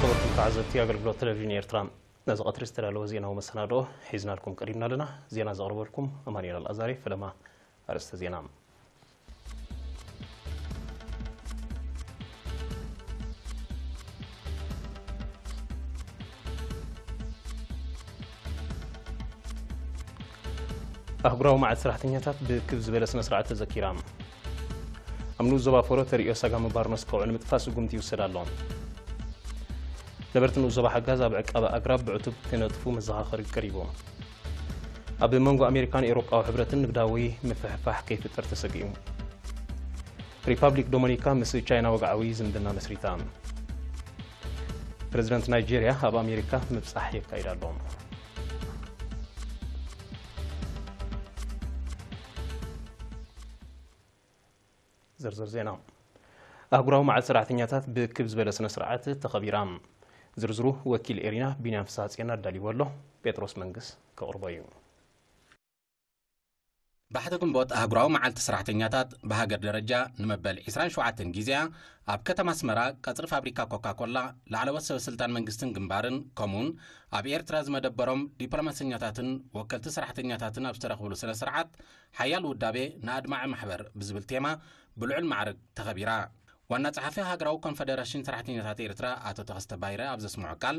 ተዓዘብቲ ኣገልግሎት ቴሌቪዥን ኤርትራ፣ ነዚ ቀትሪ ዝተዳለወ ዜናዊ መሰናድኦ ሒዝናልኩም ቀሪብና ኣለና። ዜና ዘቕርበልኩም ኣማኑኤል ኣልኣዛሪ። ፈለማ ኣርእስተ ዜና። ኣህጉራዊ መዓልቲ ሰራሕተኛታት ብክብ ዝበለ ስነ ስርዓት ተዘኪራ። ኣብ ንኡስ ዞባ ፎሮ ተርእዮ ሳጋሚ ባርኖስ ከውዒ ንምጥፋእ ስጉምቲ ይውሰድ ኣሎ። ነበርቲ ንኡስ ዞባ ሓጋዝ ኣብ ዕቃበ ኣግራብ ብዕቱብ ክነጥፉ መዘኻኸሪ ቀሪቡ። ኣብ መንጎ ኣሜሪካን ኤውሮጳዊ ሕብረትን ንግዳዊ ምፍሕፋሕ ከይፍጠር ተሰጊኡ። ሪፓብሊክ ዶሚኒካ ምስ ቻይና ወግዓዊ ዝምድና መስሪታ። ፕረዚደንት ናይጄርያ ኣብ ኣሜሪካ ምብጻሕ የካይድ ኣሎ። ዝርዝር ዜና። ኣህጉራዊ መዓልቲ ሰራሕተኛታት ብክብ ዝበለ ስነ ስርዓት ተኸቢራ። ዝርዝሩ ወኪል ኤሪና ቢንያም ፍስሃጽዮን ኣዳልይዎ ኣሎ። ጴጥሮስ መንግስ ከቕርቦ እዩ። ባሕቲ ግንቦት ኣህጉራዊ መዓልቲ ሰራሕተኛታት ብሃገር ደረጃ ንመበል ዕስራን ሸውዓተን ግዜኣ ኣብ ከተማ ኣስመራ ቀጽሪ ፋብሪካ ኮካ ኮላ ላዕለዎት ሰበ ስልጣን መንግስትን ግንባርን ከምኡውን ኣብ ኤርትራ ዝመደበሮም ዲፕሎማሰኛታትን ወከልቲ ሰራሕተኛታትን ኣብ ዝተረኽብሉ ስነ ስርዓት ሓያል ውዳቤ ንኣድማዒ ማሕበር ብዝብል ቴማ ብልዑል ማዕርግ ተኸቢራ። ዋና ጸሓፊ ሃገራዊ ኮንፈደረሽን ሰራሕተኛታት ኤርትራ ኣቶ ተኸስተ ባይረ ኣብ ዘስምዖ ቃል፣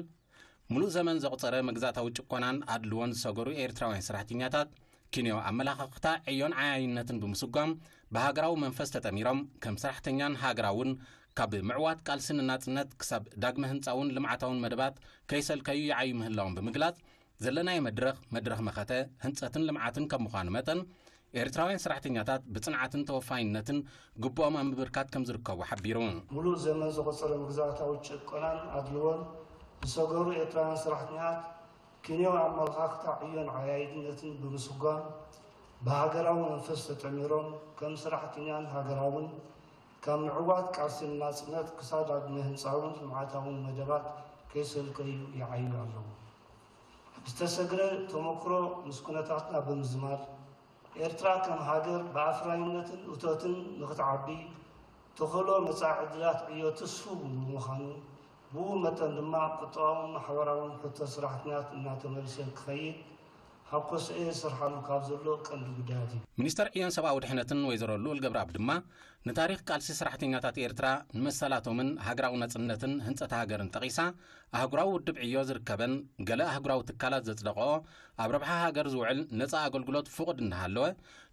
ምሉእ ዘመን ዘቑጸረ መግዛእታዊ ጭቆናን ኣድልዎን ዝሰገሩ ኤርትራውያን ሰራሕተኛታት ኪንዮ ኣመላኻኽታ ዕዮን ዓያይነትን ብምስጓም ብሃገራዊ መንፈስ ተጠሚሮም ከም ሰራሕተኛን ሃገራውን ካብ ምዕዋት ቃልሲ ንናጽነት ክሳብ ዳግመ ህንጻውን ልምዓታውን መደባት ከይሰልከዩ ይዓዩ ምህላዎም ብምግላጽ፣ ዘለናዮ መድረኽ መድረኽ መኸተ ህንጸትን ልምዓትን ከም ምዃኑ መጠን፣ ኤርትራውያን ሰራሕተኛታት ብጽንዓትን ተወፋይነትን ግቡኦም ኣብ ምብርካት ከም ዝርከቡ ሓቢሩ። ምሉእ ዘመን ዘቖጸረ መግዛእታዊ ጭቆናን ኣድልዎን ዝሰገሩ ኤርትራውያን ሰራሕተኛታት ኪንዮ ኣመለኻኽታ ዕዮን ዓያይነትን ብምስጓም ብሃገራዊ መንፈስ ተጠሚሮም ከም ሰራሕተኛን ሃገራውን ካብ ምዕዋት ቃልሲ ናጽነት ክሳብ ዳግመ ህንጻውን ልምዓታውን መደባት ከይሰልከዩ ይዓዩ ኣለዉ። ዝተሰግረ ተመክሮ ምስ ኩነታትና ብምዝማድ፣ ኤርትራ ከም ሃገር ብኣፍራይነትን እቶትን ንክትዓቢ፣ ተኽእሎ መጻኢ ዕድላት ዕዮ ትስፉው ብምዃኑ፣ ብኡ መጠን ድማ ቁጠባውን ማሕበራውን ሕቶ ሰራሕተኛታት እናተመልሰ ክኸይድ፣ ሃኮሰኤ ዝሰርሓሉ ካብ ዘሎ ቀንዲ ጉዳያት እዩ። ሚኒስተር ዕዮን ሰብኣዊ ድሕነትን ወይዘሮ ልኡል ገብረኣብ ድማ፣ ንታሪኽ ቃልሲ ሰራሕተኛታት ኤርትራ ንመሰላቶምን ሃገራዊ ናጽነትን ህንጸት ሃገርን ጠቒሳ፣ ኣህጉራዊ ውድብ ዕዮ ዝርከበን ገለ ኣህጉራዊ ትካላት ዘጽደቐኦ ኣብ ረብሓ ሃገር ዝውዕል ነጻ ኣገልግሎት ፍቑድ እናሃለወ፣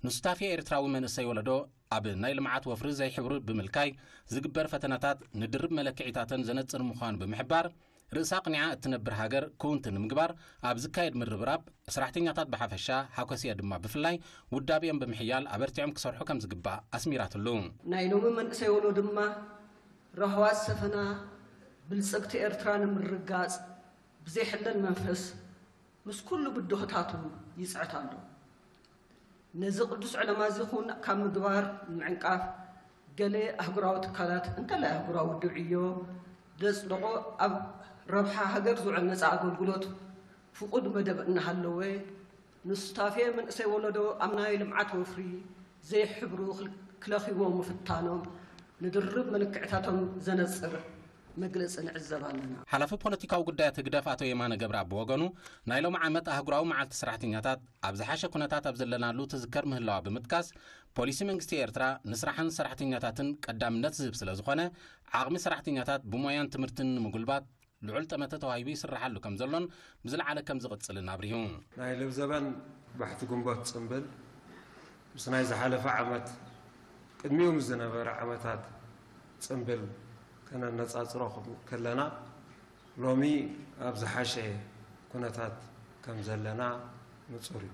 ንሱታፌ ኤርትራዊ መንእሰይ ወለዶ ኣብ ናይ ልምዓት ወፍሪ ዘይሕብሩ ብምልካይ ዝግበር ፈተነታት ንድርብ መለክዒታተን ዘነጽር ምዃኑ ብምሕባር፣ ርእሳ ኣቕኒዓ እትነብር ሃገር ክውንቲ ንምግባር ኣብ ዝካየድ ምርብራብ፣ ሰራሕተኛታት ብሓፈሻ፣ ሓኮስያ ድማ ብፍላይ፣ ውዳቤኦም ብምሕያል ኣበርቲዖም ክሰርሑ ከም ዝግባእ ኣስሚራትሉ። ናይ ሎሚ መንእሰይ ወሎ ድማ ራህዋ ዝሰፈና ብልጽግቲ ኤርትራ ንምርግጋጽ ብዘይሕለል መንፈስ ምስ ኩሉ ብድሆታቱ ይጽዕት ኣሎ። ነዚ ቅዱስ ዕላማ እዚ ኹን ካብ ምግባር ንምዕንቃፍ፣ ገለ ኣህጉራዊ ትካላት፣ እንተላይ ኣህጉራዊ ውድብ ዕዮ ዘጽደቖ ኣብ ረብሓ ሃገር ዝውዕል ነጻ ኣገልግሎት ፍቑድ መደብ እናሃለወ፣ ንሱታፌ መንእሰይ ወለዶ ኣብ ናይ ልምዓት ወፍሪ ዘይሕብሩ ክል-፣ ክለኽይዎ ምፍታኖም ንድርብ መለክዕታቶም ዘነጽር መግለጺ ንዕዘብ ኣለና። ሓላፊ ፖለቲካዊ ጉዳያት ህግደፍ ኣቶ የማነ ገብረኣብ ብወገኑ፣ ናይ ሎሚ ዓመት ኣህጉራዊ መዓልቲ ሰራሕተኛታት ኣብ ዝሓሸ ኩነታት ኣብ ዘለናሉ ትዝከር ምህላዋ ብምጥቃስ፣ ፖሊሲ መንግስቲ ኤርትራ ንስራሕን ሰራሕተኛታትን ቀዳምነት ዝህብ ስለ ዝኾነ፣ ዓቕሚ ሰራሕተኛታት ብሞያን ትምህርትን ንምጉልባት ልዑል ጠመተ ተዋሂቡ ይስርሓሉ ከም ዘሎን ብዝለዓለ ከም ዝቕጽልን ኣብሪሁ። ናይ ልብ ዘበን ባሕቲ ግንቦት ጽምብል ምስ ናይ ዝሓለፈ ዓመት ቅድሚኡ ምስ ዝነበረ ዓመታት ጽምብል ከነነጻጽሮ ከለና፣ ሎሚ ኣብ ዝሓሸ ኩነታት ከም ዘለና ንጹር እዩ።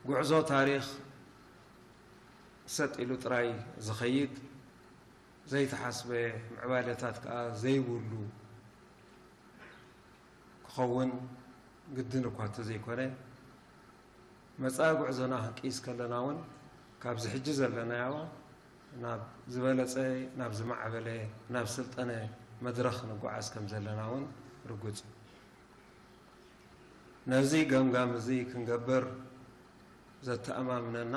ጉዕዞ ታሪኽ ሰጥ ኢሉ ጥራይ ዝኸይድ፣ ዘይተሓስበ ምዕባለታት ከኣ ዘይብሉ ክኸውን ግድን እኳ እንተዘይኮነ፣ መጻኢ ጉዕዞና ክንቅይስ ከለና እውን፣ ካብዚ ሕጂ ዘለናዮ ናብ ዝበለጸ፣ ናብ ዝማዕበለ፣ ናብ ስልጠነ መድረኽ ክንጓዓዝ ከም ዘለና እውን ርጉጽ እዩ። ነዚ ገምጋም እዚ ክንገብር ዘተኣማምነና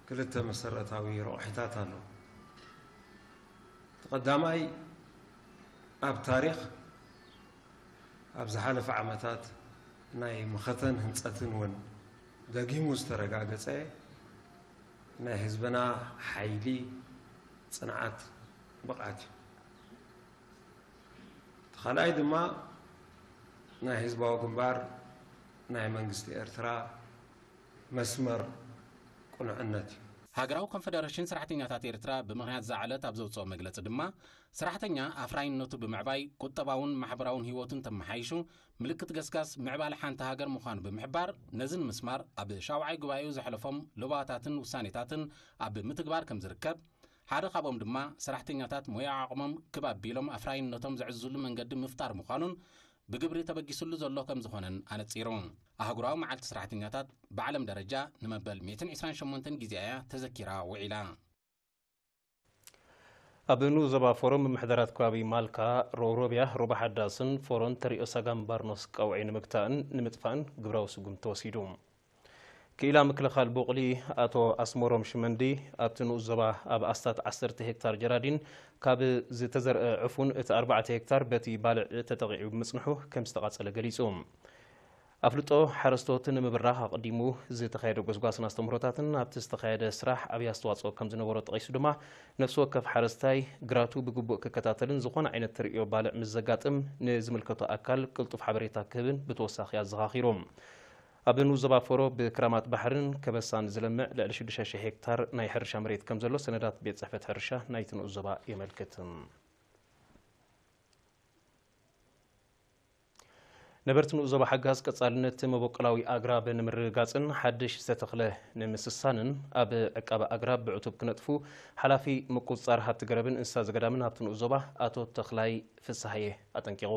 ክልተ መሰረታዊ ረቑሒታት ኣለዉ። እቲ ቀዳማይ፣ ኣብ ታሪኽ ኣብ ዝሓለፈ ዓመታት ናይ መኸተን ህንጸትን እውን ደጊሙ ዝተረጋገጸ ናይ ህዝብና ሓይሊ፣ ጽንዓት፣ ብቕዓት እዩ። እቲ ካልኣይ ድማ ናይ ህዝባዊ ግንባር ናይ መንግስቲ ኤርትራ መስመር ቅኑዕነት እዩ። ሃገራዊ ኮንፈደረሽን ሰራሕተኛታት ኤርትራ ብምኽንያት እዛ ዕለት ኣብ ዘውፅኦ መግለፂ ድማ፣ ሰራሕተኛ ኣፍራይነቱ ብምዕባይ ቁጠባውን ማሕበራውን ህይወቱን ተመሓይሹ ምልክት ገስጋስ ምዕባለ ሓንቲ ሃገር ምዃኑ ብምሕባር፣ ነዚ ንምስማር ኣብ ሻውዓይ ጉባኤኡ ዘሕለፎም ለበዋታትን ውሳኔታትን ኣብ ምትግባር ከም ዝርከብ፣ ሓደ ካብኦም ድማ ሰራሕተኛታት ሞያ ዓቕሞም ክብ ኣቢሎም ኣፍራይነቶም ዘዕዝዙሉ መንገዲ ምፍጣር ምዃኑን ብግብሪ ተበጊስሉ ዘሎ ከም ዝኾነን ኣነጺሩ። ኣህጉራዊ መዓልቲ ሰራሕተኛታት ብዓለም ደረጃ ንመበል ሚእትን ዕስራን ሸሞንተን ግዜ እያ ተዘኪራ ውዒላ። ኣብ ንኡስ ዞባ ፎረም ምምሕዳራት ከባቢ ማልካ፣ ሮሮብያ፣ ሩባ ሓዳስን ፎሮን ተሪኦ ሰጋም ባርኖስ ቀውዒ ንምግታእን ንምጥፋእን ግብራዊ ስጉምቲ ተወሲዱ። ክኢላ ምክልኻል ቡቕሊ ኣቶ ኣስመሮም ሽመንዲ፣ ኣብቲ ንኡስ ዞባ ኣብ ኣስታት ዓሰርተ ሄክታር ጀራዲን ካብ ዝተዘርአ ዕፉን እቲ ኣርባዕተ ሄክታር በቲ ባልዕ ተጠቒዑ ብምጽንሑ ከም ዝተቓጸለ ገሊጹ። ኣፍልጦ ሓረስቶት ንምብራኽ ኣቐዲሙ ዝተኻየደ ጎስጓስን ኣስተምህሮታትን ኣብቲ ዝተኻየደ ስራሕ ዓብዪ ኣስተዋፅኦ ከም ዝነበሮ ጠቒሱ ድማ፣ ነፍሲ ወከፍ ሓረስታይ ግራቱ ብግቡእ ክከታተልን ዝኾነ ዓይነት ተርእዮ ባልዕ ምስ ዘጋጥም ንዝምልከቶ ኣካል ቅልጡፍ ሓበሬታ ክህብን ብተወሳኺ ኣዘኻኺሩ። ኣብ ንኡስ ዞባ ፎሮ ብክራማት ባሕርን ከበሳን ዝለምዕ ልዕሊ ሽዱሽተ ሽሕ ሄክታር ናይ ሕርሻ መሬት ከም ዘሎ ሰነዳት ቤት ጽሕፈት ሕርሻ ናይቲ ንኡስ ዞባ የመልክት። ነበርቲ ንኡስ ዞባ ሓጋዝ ቀጻልነት መበቆላዊ ኣግራብ ንምርግጋጽን ሓድሽ ዝተተኽለ ንምስሳንን ኣብ ዕቃበ ኣግራብ ብዕቱብ ክነጥፉ ሓላፊ ምቁጽጻር ሃብቲ ገረብን እንስሳ ዘገዳምን ሃብቲ ንኡስ ዞባ ኣቶ ተኽላይ ፍስሃየ ኣጠንቂቑ።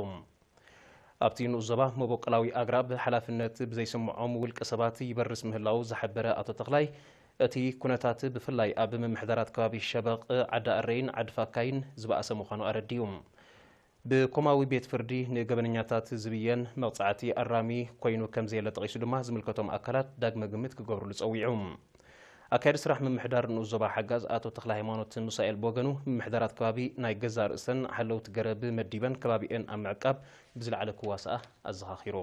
ኣብቲ ንኡስ ዞባ መበቆላዊ ኣግራብ ሓላፍነት ብዘይስምዖም ውልቀ ሰባት ይበርስ ምህላው ዝሓበረ ኣቶ ተኽላይ፣ እቲ ኩነታት ብፍላይ ኣብ ምምሕዳራት ከባቢ ሸበቕ፣ ዓዲ ኣረይን ዓዲ ፋካይን ዝበኣሰ ምዃኑ ኣረዲኡ። ብኮማዊ ቤት ፍርዲ ንገበነኛታት ዝብየን መቕጻዕቲ ኣራሚ ኮይኑ ከም ዘየለ ጠቒሱ ድማ፣ ዝምልከቶም ኣካላት ዳግመ ግምት ክገብርሉ ጸዊዑ። ኣካያዲ ስራሕ ምምሕዳር ንኡስ ዞባ ሓጋዝ ኣቶ ተኽለ ሃይማኖት ሚሳኤል ብወገኑ፣ ምምሕዳራት ከባቢ ናይ ገዛእ ርእሰን ሓለውቲ ገረብ መዲበን ከባቢኤን ኣብ ምዕቃብ ብዝለዓለ ክዋስኣ ኣዘኻኺሩ።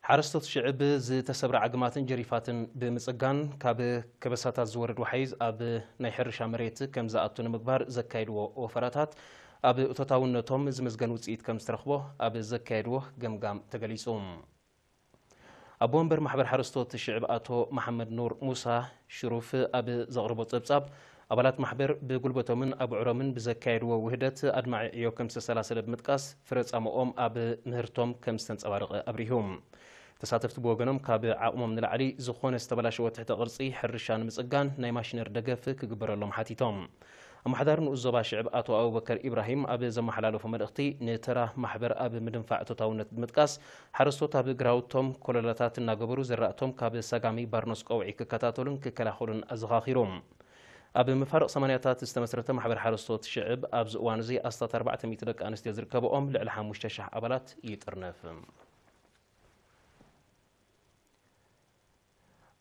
ሓረስቶት ሽዕብ ዝተሰብረ ዓግማትን ጀሪፋትን ብምጽጋን፣ ካብ ከበሳታት ዝወርድ ወሓይዝ ኣብ ናይ ሕርሻ መሬት ከም ዝኣቱ ንምግባር ዘካየድዎ ወፈራታት፣ ኣብ እቶታውነቶም ዝምዝገን ውጽኢት ከም ዝተረኽቦ ኣብ ዘካየድዎ ገምጋም ተገሊጹ። ኣቦ ወንበር ማሕበር ሓረስቶት ሽዕብ ኣቶ መሓመድ ኑር ሙሳ ሽሩፍ ኣብ ዘቕርቦ ጸብጻብ፣ ኣባላት ማሕበር ብጉልበቶምን ኣብዕሮምን ብዘካየድዎ ውህደት ኣድማዒ ዕዮ ከም ዝተሰላሰለ ብምጥቃስ፣ ፍረ ጻምኦም ኣብ ምህርቶም ከም ዝተንጸባረቐ ኣብሪሁ። ተሳተፍቲ ብወገኖም፣ ካብ ዓቕሞም ንላዕሊ ዝኾነ ዝተበላሸወ ትሕተ ቅርጺ ሕርሻ ንምጽጋን ናይ ማሽነሪ ደገፍ ክግበረሎም ሓቲቶም። ኣመሓዳሪ ንኡስ ዞባ ሽዕብ ኣቶ ኣቡበከር ኢብራሂም ኣብ ዘመሓላለፎ መልእኽቲ፣ ንተራ ማሕበር ኣብ ምድንፋዕ እቶታውነት ብምጥቃስ፣ ሓረስቶት ኣብ ግራውቶም ኮለላታት እናገበሩ ዘራእቶም ካብ ሰጋሚ ባርኖስ ቀውዒ ክከታተሉን ክከላኸሉን ኣዘኻኺሩ። ኣብ መፋርቕ ሰማንያታት ዝተመስረተ ማሕበር ሓረስቶት ሽዕብ ኣብዚ እዋን እዚ ኣስታት ኣርባዕተ ሚእቲ ደቂ ኣንስትዮ ዝርከብኦም ልዕሊ ሓሙሽተ ሽሕ ኣባላት ይጥርነፍ።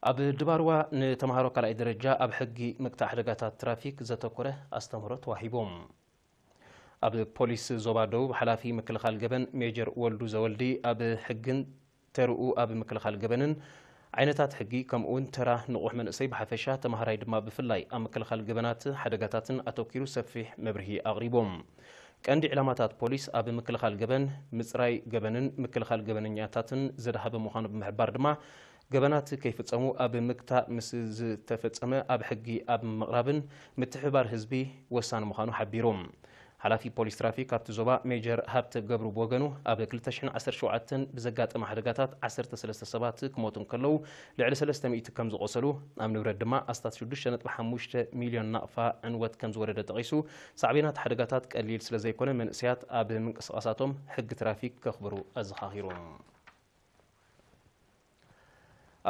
ኣብ ድባርዋ ንተምሃሮ ካልኣይ ደረጃ ኣብ ሕጊ ምግታእ ሓደጋታት ትራፊክ ዘተኮረ ኣስተምህሮ ተዋሂቡ። ኣብ ፖሊስ ዞባ ደቡብ ሓላፊ ምክልኻል ገበን ሜጀር ወልዱ ዘወልዲ፣ ኣብ ሕግን ተርኡ ኣብ ምክልኻል ገበንን ዓይነታት ሕጊ፣ ከምኡውን ተራ ንቑሕ መንእሰይ ብሓፈሻ፣ ተምሃራይ ድማ ብፍላይ፣ ኣብ ምክልኻል ገበናት ሓደጋታትን ኣተኲሩ ሰፊሕ መብርሂ ኣቕሪቦም። ቀንዲ ዕላማታት ፖሊስ ኣብ ምክልኻል ገበን፣ ምጽራይ ገበንን ምክልኻል ገበነኛታትን ዘድሃበ ምዃኑ ብምሕባር ድማ፣ ገበናት ከይፍጸሙ ኣብ ምግታእ፣ ምስ ዝተፈጸመ ኣብ ሕጊ ኣብ ምቕራብን ምትሕብባር ህዝቢ ወሳኒ ምዃኑ ሓቢሩ። ሓላፊ ፖሊስ ትራፊክ ኣብቲ ዞባ ሜጀር ሃብተ ገብሩ ብወገኑ፣ ኣብ ክልተ ሽሕን ዓሰርተ ሸውዓተን ብዘጋጠመ ሓደጋታት ዓሰርተ ሰለስተ ሰባት ክሞቱ እንከለዉ፣ ልዕሊ ሰለስተ ሚእቲ ከም ዝቖሰሉ፣ ኣብ ንብረት ድማ ኣስታት ሽዱሽተ ነጥቢ ሓሙሽተ ሚልዮን ናቕፋ ዕንወት ከም ዝወረደ ጠቒሱ፣ ሳዕቤናት ሓደጋታት ቀሊል ስለ ዘይኮነ፣ መንእሰያት ኣብ ምንቅስቓሳቶም ሕጊ ትራፊክ ከኽብሩ ኣዘኻኺሩ።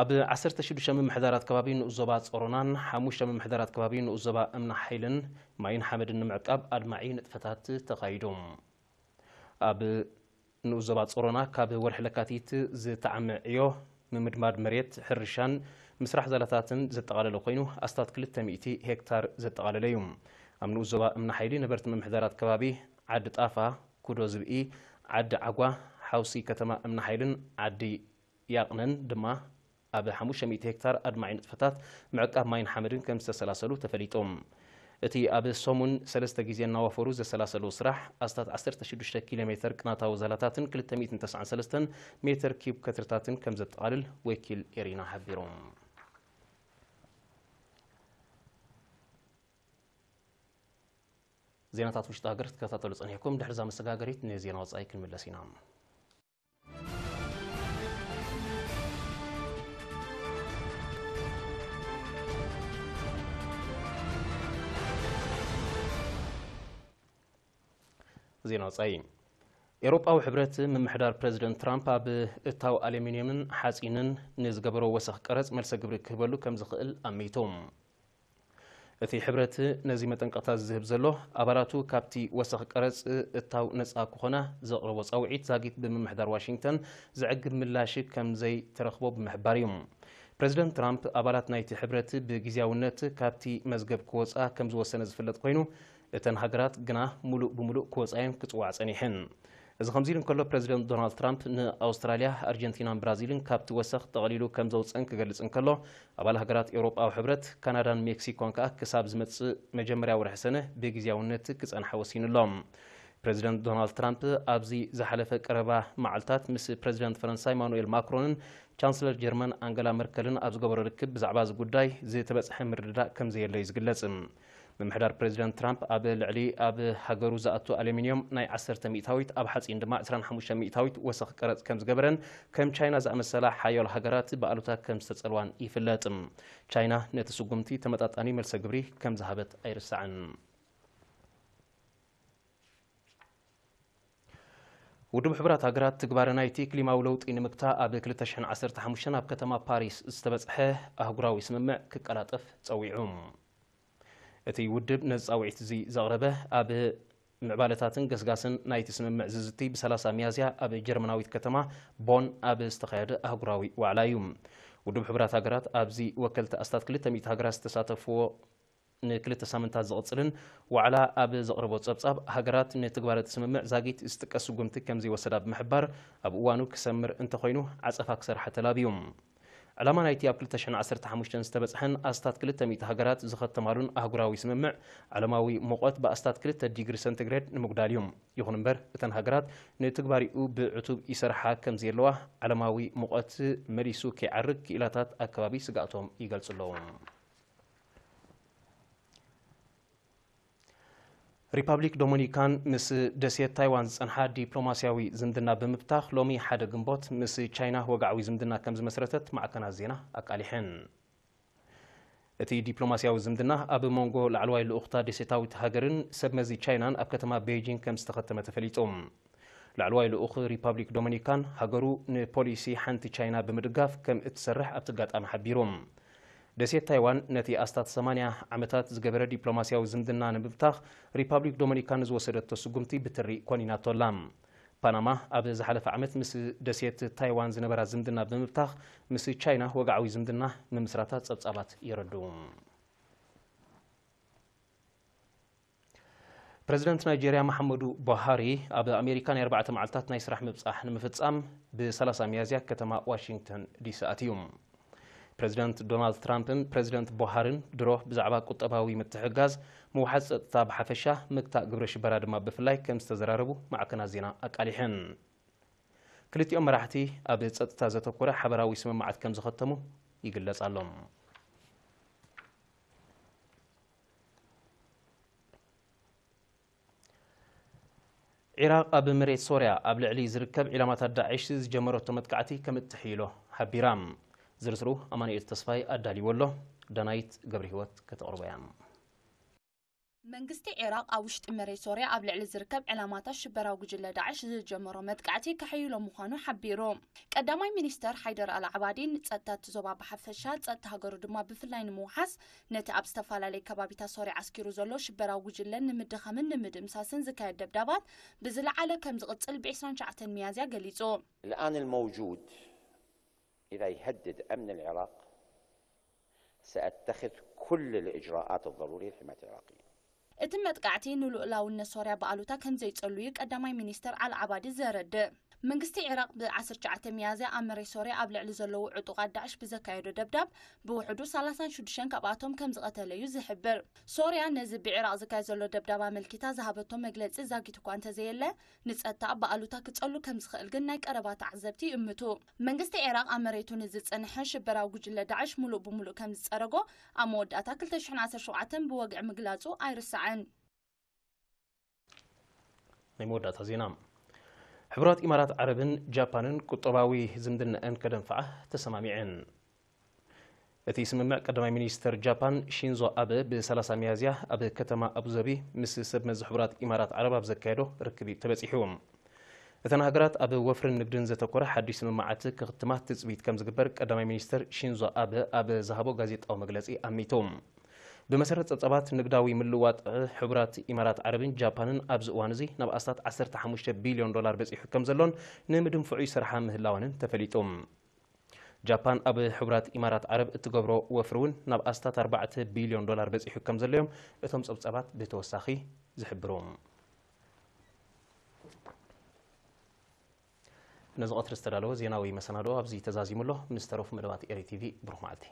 ኣብ ዓሰርተ ሽዱሽተ ምምሕዳራት ከባቢ ንኡስ ዞባ ጾሮናን ሓሙሽተ ምምሕዳራት ከባቢ ንኡስ ዞባ እምኒ ሓይልን ማይን ሓመድን ንምዕቃብ ኣድማዒ ንጥፈታት ተኻይዱ። ኣብ ንኡስ ዞባ ጾሮና ካብ ወርሒ ለካቲት ዝተዓመ ዕዮ ምምድማድ መሬት፣ ሕርሻን ምስራሕ ዛላታትን ዘጠቓለለ ኮይኑ፣ ኣስታት ክልተ ሚእቲ ሄክታር ዘጠቓለለ እዩ። ኣብ ንኡስ ዞባ እምኒ ሓይሊ ነበርቲ ምምሕዳራት ከባቢ ዓዲ ጣፋ፣ ኩዶ ዝብኢ፣ ዓዲ ዓጓ፣ ሓውሲ ከተማ እምኒ ሓይልን ዓዲ ያቕነን ድማ ኣብ ሓሙሽተ ሚእቲ ሄክታር ኣድማዒ ንጥፈታት ምዕቃብ ማይን ሓመድን ከም ዝተሰላሰሉ ተፈሊጡ። እቲ ኣብ ሰሙን ሰለስተ ግዜ እናዋፈሩ ዘሰላሰሉ ስራሕ ኣስታት ዓሰርተ ሽዱሽተ ኪሎ ሜተር ቅናታዊ ዛላታትን ክልተ ሚእትን ተስዓን ሰለስተን ሜተር ኪዩብ ከትርታትን ከም ዘጠቓልል ወኪል ኤሪና ሓቢሩ። ዜናታት ውሽጢ ሃገር ክትከታተሉ ጸኒሕኩም፣ ድሕርዛ መሰጋገሪት ንዜና ወጻኢ ክንምለስ ኢና። ዜና ወጻኢ። ኤውሮጳዊ ሕብረት ምምሕዳር ፕረዚደንት ትራምፕ ኣብ እታው ኣሉሚንየምን ሓጺንን ንዝገበሮ ወሰኽ ቀረጽ መልሰ ግብሪ ክህበሉ ከም ዝኽእል ኣሚቱ። እቲ ሕብረት ነዚ መጠንቀቕታ ዝህብ ዘሎ፣ ኣባላቱ ካብቲ ወሰኽ ቀረጽ እታው ነጻ ክኾና ዘቕረቦ ጻውዒት ዛጊት ብምምሕዳር ዋሽንግተን ዘዕግብ ምላሽ ከም ዘይተረኽቦ ብምሕባር እዩ። ፕረዚደንት ትራምፕ ኣባላት ናይቲ ሕብረት ብግዝያውነት ካብቲ መዝገብ ክወጻ ከም ዝወሰነ ዝፍለጥ ኮይኑ፣ እተን ሃገራት ግና ምሉእ ብምሉእ ክወጻየን ክጽውዓ ጸኒሐን። እዚ ከምዚ ኢሉ እንከሎ፣ ፕረዚደንት ዶናልድ ትራምፕ ንኣውስትራልያ፣ ኣርጀንቲናን ብራዚልን ካብቲ ወሰኽ ጠቕሊሉ ከም ዘውጽአን ክገልጽ እንከሎ፣ ኣባል ሃገራት ኤውሮጳዊ ሕብረት፣ ካናዳን ሜክሲኮን ከኣ ክሳብ ዝመጽእ መጀመርያ ወርሒ ሰነ ብግዝያውነት ክጸንሓ ወሲኑ ኣሎ። ፕረዚደንት ዶናልድ ትራምፕ ኣብዚ ዝሓለፈ ቀረባ መዓልታት ምስ ፕረዚደንት ፈረንሳ ኢማኑኤል ማክሮንን ቻንስለር ጀርመን ኣንገላ መርከልን ኣብ ዝገበሮ ርክብ ብዛዕባ እዚ ጉዳይ ዝተበጽሐ ምርድዳእ ከም ዘየሎ እዩ ዝግለጽ። ምምሕዳር ፕረዚደንት ትራምፕ ኣብ ልዕሊ ኣብ ሃገሩ ዝኣቱ ኣሉሚንዮም ናይ ዓሰርተ ሚእታዊት፣ ኣብ ሓጺን ድማ ዕስራን ሓሙሽተ ሚእታዊት ወሰኽ ቀረጽ ከም ዝገበረን ከም ቻይና ዝኣመሰላ ሓያሎ ሃገራት ብኣሉታ ከም ዝተጸልዋን ይፍለጥ። ቻይና ነቲ ስጉምቲ ተመጣጣኒ መልሰ ግብሪ ከም ዝሃበት ኣይርሳዕን። ውድብ ሕቡራት ሃገራት ትግባረ ናይቲ ክሊማዊ ለውጢ ንምግታእ ኣብ ክልተ ሽሕን ዓሰርተ ሓሙሽተን ኣብ ከተማ ፓሪስ ዝተበጽሐ ኣህጉራዊ ስምምዕ ክቀላጠፍ ጸዊዑ። እቲ ውድብ ነዚ ጻውዒት እዚ ዘቕረበ ኣብ ምዕባለታትን ገስጋስን ናይቲ ስምምዕ ዝዝቲ ብሰላሳ ሚያዝያ ኣብ ጀርመናዊት ከተማ ቦን ኣብ ዝተኻየደ ኣህጉራዊ ዋዕላ እዩ። ውድብ ሕቡራት ሃገራት ኣብዚ ወከልቲ ኣስታት ክልተ ሚእቲ ሃገራት ዝተሳተፍዎ ንክልተ ሳምንታት ዝቕጽልን ዋዕላ ኣብ ዘቕረቦ ጸብጻብ፣ ሃገራት ንትግባረ እቲ ስምምዕ ዛጊት ዝጥቀስ ስጉምቲ ከም ዘይወሰዳ ብምሕባር፣ ኣብ እዋኑ ክሰምር እንተኾይኑ ዓጸፋ ክሰርሓ ተላብዩ። ዕላማ ናይቲ ኣብ ክልተ ሽሕን ዓሰርተ ሓሙሽተን ዝተበጽሐን ኣስታት ክልተ ሚእቲ ሃገራት ዝኸተማሉን ኣህጉራዊ ስምምዕ፣ ዓለማዊ ሙቐት ብኣስታት ክልተ ዲግሪ ሰንቲግሬድ ንምጉዳል እዩ። ይኹን እምበር፣ እተን ሃገራት ንትግባሪኡ ብዕቱብ ይሰርሓ ከም ዘየለዋ፣ ዓለማዊ ሙቐት መሊሱ ከይዓርግ ክኢላታት ኣከባቢ ስጋእቶም ይገልጹ ኣለዉ። ሪፓብሊክ ዶሚኒካን ምስ ደሴት ታይዋን ዝጸንሓ ዲፕሎማስያዊ ዝምድና ብምብታኽ፣ ሎሚ ሓደ ግንቦት ምስ ቻይና ወግዓዊ ዝምድና ከም ዝመስረተት ማዕከናት ዜና ኣቃሊሐን። እቲ ዲፕሎማስያዊ ዝምድና ኣብ መንጎ ላዕለዋይ ልኡኽታ ደሴታዊት ሃገርን ሰብ መዚ ቻይናን ኣብ ከተማ ቤይጂንግ ከም ዝተኸተመ ተፈሊጡ። ላዕለዋይ ልኡኽ ሪፓብሊክ ዶሚኒካን፣ ሃገሩ ንፖሊሲ ሓንቲ ቻይና ብምድጋፍ ከም እትሰርሕ ኣብቲ ኣጋጣሚ ሓቢሩ። ደሴት ታይዋን ነቲ ኣስታት ሰማንያ ዓመታት ዝገበረ ዲፕሎማስያዊ ዝምድና ንምብታኽ ሪፓብሊክ ዶሚኒካን ዝወሰደቶ ስጉምቲ ብትሪ ኮኒናቶ ኣላ። ፓናማ ኣብ ዝሓለፈ ዓመት ምስ ደሴት ታይዋን ዝነበራ ዝምድና ብምብታኽ ምስ ቻይና ወግዓዊ ዝምድና ምምስራታ ጸብጻባት የረድኡ። ፕረዚደንት ናይጄርያ መሓመዱ ቡሃሪ ኣብ ኣሜሪካ ናይ ኣርባዕተ መዓልታት ናይ ስራሕ ምብጻሕ ንምፍጻም ብ ሰላሳ ሚያዝያ ከተማ ዋሽንግተን ዲሲ ኣትዩ። ፕረዚደንት ዶናልድ ትራምፕን ፕረዚደንት ቡሃርን ድሮ ብዛዕባ ቁጠባዊ ምትሕግጋዝ፣ ምውሓዝ ጸጥታ ብሓፈሻ፣ ምግታእ ግብረ ሽበራ ድማ ብፍላይ ከም ዝተዘራረቡ ማዕከናት ዜና ኣቃሊሐን። ክልቲኦም መራሕቲ ኣብ ጸጥታ ዘተኮረ ሓበራዊ ስምምዓት ከም ዝኸተሙ ይግለጽ ኣሎ። ዒራቕ ኣብ መሬት ሶርያ ኣብ ልዕሊ ዝርከብ ዒላማታት ዳዕሽ ዝጀመረቶ መጥቃዕቲ ከም እትሕይሎ ሓቢራ። ዝርዝሩ ኣማኑኤል ተስፋይ ኣዳልይዎ ኣሎ። ዳናይት ገብረ ህይወት ከተቕርቦ እያ። መንግስቲ ዒራቕ ኣብ ውሽጢ መሬት ሶርያ ኣብ ልዕሊ ዝርከብ ዕላማታት ሽበራዊ ጉጅለ ዳዕሽ ዝጀመሮ መጥቃዕቲ ከሐይሎ ምዃኑ ሓቢሩ። ቀዳማይ ሚኒስተር ሓይደር ኣል ዓባዲ፣ ንጸጥታ እቲ ዞባ ብሓፈሻ፣ ጸጥታ ሃገሩ ድማ ብፍላይ ንምውሓስ፣ ነቲ ኣብ ዝተፈላለየ ከባቢታት ሶርያ ዓስኪሩ ዘሎ ሽበራዊ ጉጅለ ንምድኻምን ንምድምሳስን ዝካየድ ደብዳባት ብዝለዓለ ከም ዝቕጽል ብ ዕስራን ትሽዓተን ሚያዝያ ገሊጹ። الآن الموجود إذا يهدد أمن العراق سأتخذ كل الإجراءات الضرورية لحماية العراقيين. እቲ መጥቃዕቲ ንልኡላውነት ሶርያ ብኣሉታ ከም ዘይጸሉዩ ቀዳማይ ሚኒስተር ኣልዓባዲ ዘረድእ። መንግስቲ ዒራቕ ብ19 ሚያዝያ ኣብ መሬት ሶርያ ኣብ ልዕሊ ዘለዉ ዕጡቓት ዳዕሽ ብዘካየዶ ደብዳብ ብውሕዱ 36 ካብኣቶም ከም ዝቐተለ እዩ ዝሕብር። ሶርያ ነዚ ብዒራቕ ዝካየድ ዘሎ ደብዳብ ኣመልኪታ ዝሃበቶ መግለጺ ዛጊት እኳ እንተዘየለ፣ ንጸጥታ ብኣሉታ ክጸሉ ከም ዝኽእል ግን ናይ ቀረባ ተዓዘብቲ ይእምቱ። መንግስቲ ዒራቕ ኣብ መሬቱ ንዝጸንሐ ሽበራዊ ጉጅለ ዳዕሽ ሙሉእ ብሙሉእ ከም ዝጸረጎ ኣብ መወዳእታ 2017 ብወግዒ ምግላጹ ኣይርሳዕን። ናይ መወዳእታ ዜና። ሕቡራት ኢማራት ዓረብን ጃፓንን ቁጠባዊ ዝምድናኣን ከደንፍዓ ተሰማሚዐን። እቲ ስምምዕ ቀዳማይ ሚኒስተር ጃፓን ሺንዞ ኣበ ብ30 ሚያዝያ ኣብ ከተማ ኣቡዘቢ ምስ ሰብ መዚ ሕቡራት ኢማራት ዓረብ ኣብ ዘካየዶ ርክብ እዩ ተበጺሑ። እተን ሃገራት ኣብ ወፍርን ንግድን ዘተኮረ ሓድሽ ስምምዓት ክኽትማ ትጽቢት ከም ዝግበር ቀዳማይ ሚኒስተር ሺንዞ ኣበ ኣብ ዝሃቦ ጋዜጣዊ መግለጺ ኣሚቱ። ብመሰረት ጸብጻባት ንግዳዊ ምልውዋጥ ሕቡራት ኢማራት ዓረብን ጃፓንን ኣብዚ እዋን እዚ ናብ ኣስታት 15 ቢልዮን ዶላር በጺሑ ከም ዘሎን ንምድንፍዑ ይሰርሓ ምህላወንን ተፈሊጡ። ጃፓን ኣብ ሕቡራት ኢማራት ዓረብ እትገብሮ ወፍሪ እውን ናብ ኣስታት 4 ቢልዮን ዶላር በጺሑ ከም ዘሎ እዮም እቶም ጸብጻባት ብተወሳኺ ዝሕብሩ። ነዚ ቀትሪ ዝተዳለወ ዜናዊ መሰናዶ ኣብዚ ተዛዚሙ ኣሎ። ምስ ተረፉ መደባት ኤሪ ቲቪ ብሩኽ መዓልቲ።